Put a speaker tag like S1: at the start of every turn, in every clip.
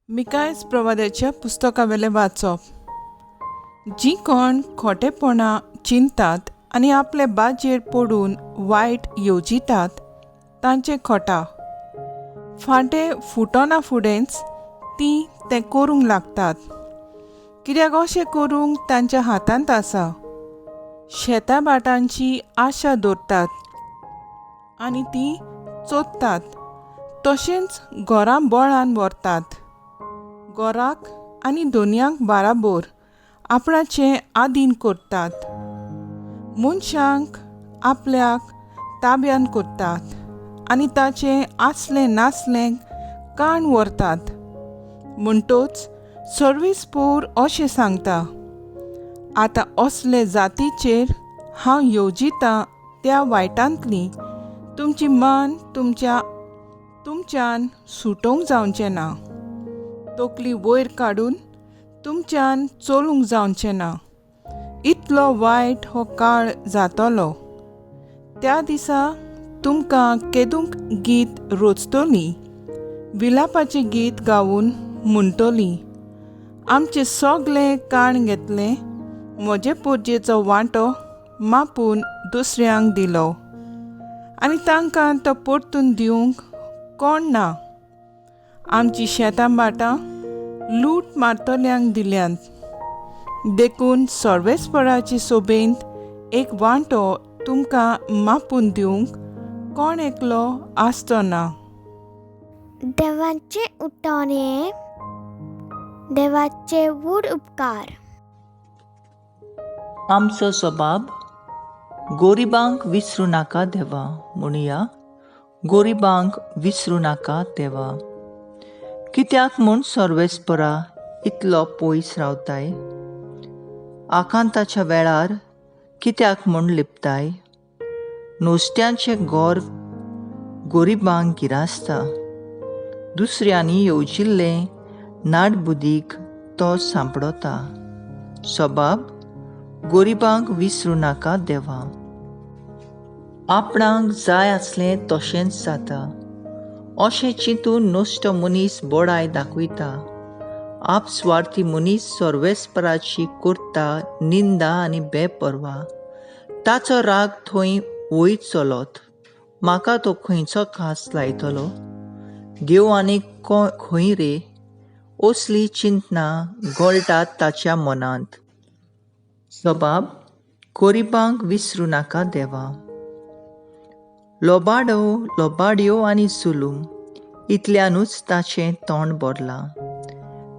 S1: मिकायस प्रवाद्याच्या पुस्तकावेलें वाचप. जीं कोण खोटेपणां चिंततात आनी आपले बाजेर पडून वायट येवजितात तांचें खोटा फांटे फुटना फुडेंच तीं तें करूंक लागतात, कित्याक अशें करूंक तांच्या हातांत आसा. शेतां भाटांची आशा दवरतात आनी तीं चोदतात, तशेंच घरां बळान व्हरतात. घराक आनी दोनयांक बाराबोर आपणाचें आदीन करतात. मनशांक आपल्याक ताब्यान करतात आनी ताचें आसलें नासलें काण व्हरतात. म्हणटोच सर्वीस पोर अशें सांगता, आतां असले जातीचेर हांव येवजितां त्या वायटांतली तुमची मान तुमच्या तुमच्यान सुटोवंक जावचें ना, तकली वयर काडून तुमच्यान चलूंक जावचें ना. इतलो वायट हो काळ जातलो. त्या दिसा तुमकां केदूंक गीत रोचतली, विलापाचें गीत गावन म्हणटली, आमचें सगलें काण घेतलें, म्हजे पोरजेचो वांटो मापून दुसऱ्यांक दिलो आनी तांकां तो परतून दिवंक कोण ना. आमची शेतां भाटां लूट मारतल्यांक दिल्यांत. देखून सर्वेस्पराचे सोबेंत एक वांटो तुमकां मापून दिवंक कोण एकलो आसचो ना.
S2: देवाचे उठवणे, देवाचे व्हड उपकार.
S3: आमचो सबाब गोरिबांक विसरूं नाका देवा, म्हणुया गोरिबांक विसरूं नाका देवा. कित्याक म्हूण सर्वेस्परा इतलो पयस रावताय? आकांताच्या वेळार कित्याक म्हूण लिपताय? नुस्त्यांचें गोर गोरिबांक गिरासता, दुसऱ्यांनी येवजिल्लें नाडबुदीक तो सांपडता. सबाब गोरिबांक विसरूं नाका देवा. आपणाक जाय आसलें तशेंच जाता अशें चिंतून नश्टो मनीस बडाय दाखयता. आपस्वार्थी मनीस सर्वेस्पराची करता निंदा आनी बेपर्वा. ताचो राग थंय वयर चलत, म्हाका तो खंयचो खास लायतलो? देव आनी खंय रे? असली चिंतना गळटात ताच्या मनांत. सबाब गोरिबांक विसरूं नाका देवा. लोबाडो लोबाड्यो आनी जुलूम इतल्यानूच ताचें तोंड भरलां.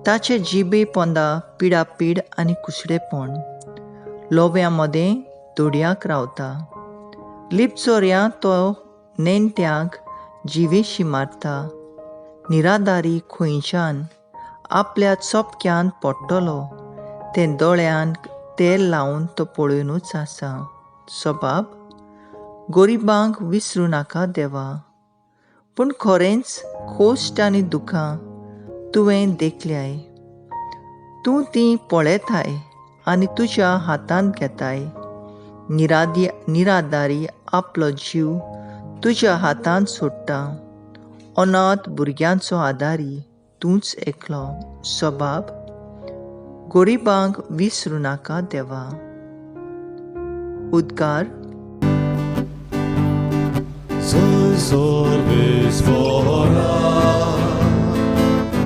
S3: ताचे जिबे पोंदा पिडापीड आनी कुसडेपण. लोव्यां मदें दोडयाक रावता. लिपचोरयां तो नेणट्यांक जिवेशी मारता. निरादारी खंयच्यान आपल्या चोपक्यान पडटलो तें दोळ्यान तेल लावन तो पळोवनूच आसा. सबाब गोरिबांक विसरूं नाका देवा. पूण खरेंच खोश्ट आनी दुखां तुवें देखल्याय. तूं तीं पळयताय आनी तुज्या हातांत घेताय. निरादारी आपलो जीव तुज्या हातांत सोडटा. अनाथ भुरग्यांचो आदारी तूंच एकलो. सबाब गोरिबांक विसरूं नाका देवा. उद्गार.
S4: Soy Sarvesvara,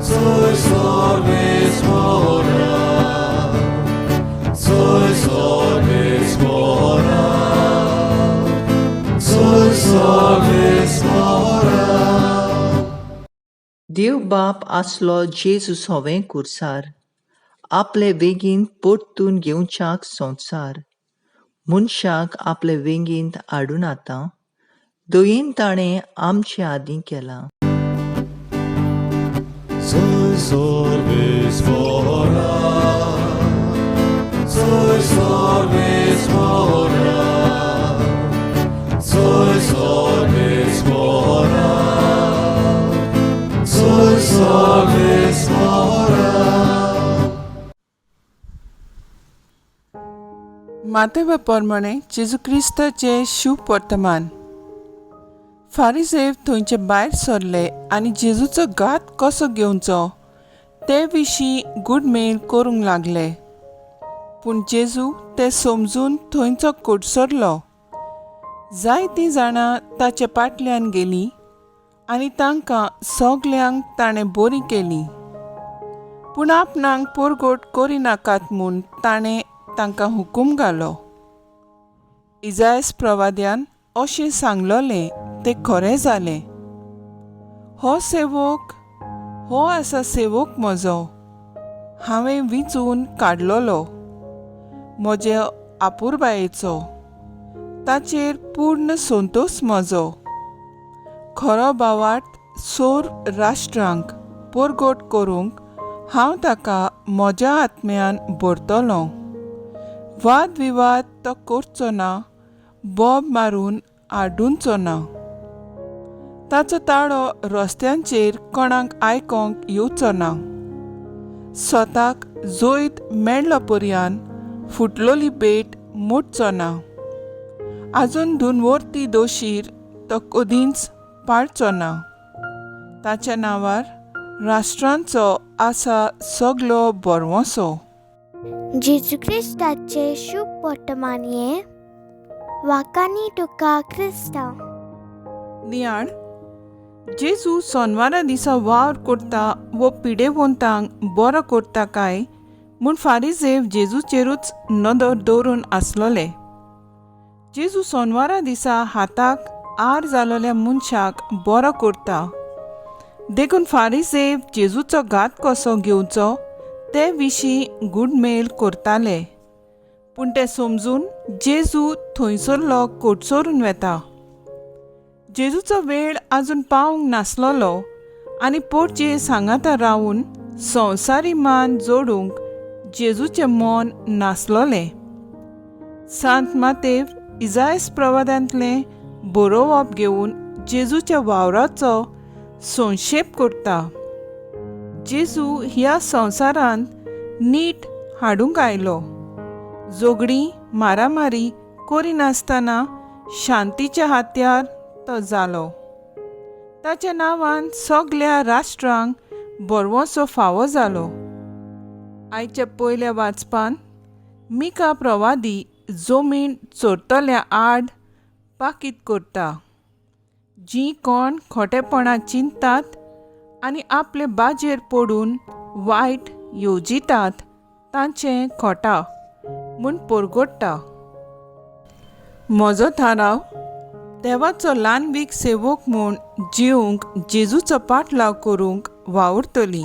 S4: Soy Sarvesvara, Soy Sarvesvara.
S3: देव बाप आसलो जेजू सोवें कुर्सार, आपले वेगीन परतून घेवच्याक संवसार. मनशाक आपले वेगींत हाडून आतां दयेन ताणें आमचे आदीं केलां.
S4: Soy Sarvesvara, Soy Sarvesvara, Soy Sarvesvara, Soy Sarvesvara.
S1: Matthew प्रमाणे जेजू क्रिस्ताचें शुभ वर्तमान. फारिजेव थंयचे भायर सरले आनी जेजूचो घात कसो घेवचो ते विशीं गुडमेल करूंक लागले. पूण जेजू तें समजून थंयचो कोटसरलो. जायतीं जाणां ताचे पाटल्यान गेलीं आनी तांकां सगल्यांक ताणें बरीं केलीं. पूण आपणाक पोरगोट करिनाकात म्हूण ताणें तांकां हुकूम घालो. इजायस प्रवाद्यान अशें सांगलोलें तें खरें जालें. हो सेवक हो आसा सेवक म्हजो, हांवें विंचून काडलोलो, म्हजे आपुरबायेचो, ताचेर पूर्ण संतोश म्हजो. खरो भावार्थ सोर राष्ट्रांक पोरगोट करूंक हांव ताका म्हज्या आत्म्यान भरतलों. वाद विवाद तो करचो ना, बोब मारून आडुंचो ना. ताचो ताळो रस्त्यांचेर कोणाक आयकोंक येवचो ना. स्वताक जैत मेळ्ळो पर्यान फुटलोली भेट मोडचो ना. आजून धुनवर्ती दोशीर तो कदींच पाळचो ना. ताच्या नांवार राष्ट्रांचो आसा सगलो बरवसो.
S2: जेजू क्रिस्ताचे शुभ वर्तमानये वाकानी तुका क्रिस्तांव.
S1: नियाळ. जेजू सोनवारा दिसा वावर करता वो पिडेवंतांक बरो करता काय म्हूण फारीजेव जेजूचेरूच नदर दवरून आसलोले. जेजू सोनवारा दिसा हाताक आर जालोल्या मनशाक बरो करता देखून फारीजेव जेजूचो घात कसो घेवचो ते विशीं गुडमेल करताले. पूण ते समजून जेजू थंयसरलो कोटसरून वेता. जेजूचो वेळ आजून पावंक नासलोलो आनी पोटजे सांगाता रावून संवसारी मान जोडूंक जेजूचें मन नासलोलें. सांत मातेव इजायस प्रवादांतलें बरोवप घेवन जेजूच्या वावराचो संक्षेप करता. जेजू ह्या संवसारांत नीट हाडूंक आयलो. झगडीं मारामारी करिनासतना शांतीच्या हात्यार तो जालो. ताच्या नांवान सगल्या राष्ट्रांक बरवसो फावो जालो. आयच्या पयल्या वाचपान मिका प्रवादी जमीन चोरतल्या आड पाकीत करता. जीं कोण खोटेपणां चिंततात आनी आपले बाजेर पडून वायट येवजितात तांचें खोटा म्हूण परगट्टा. म्हजो थाराव देवाचो ल्हानवीक सेवक म्हूण जिवंक जेजूचो पाटलाव करूंक वावुरतली.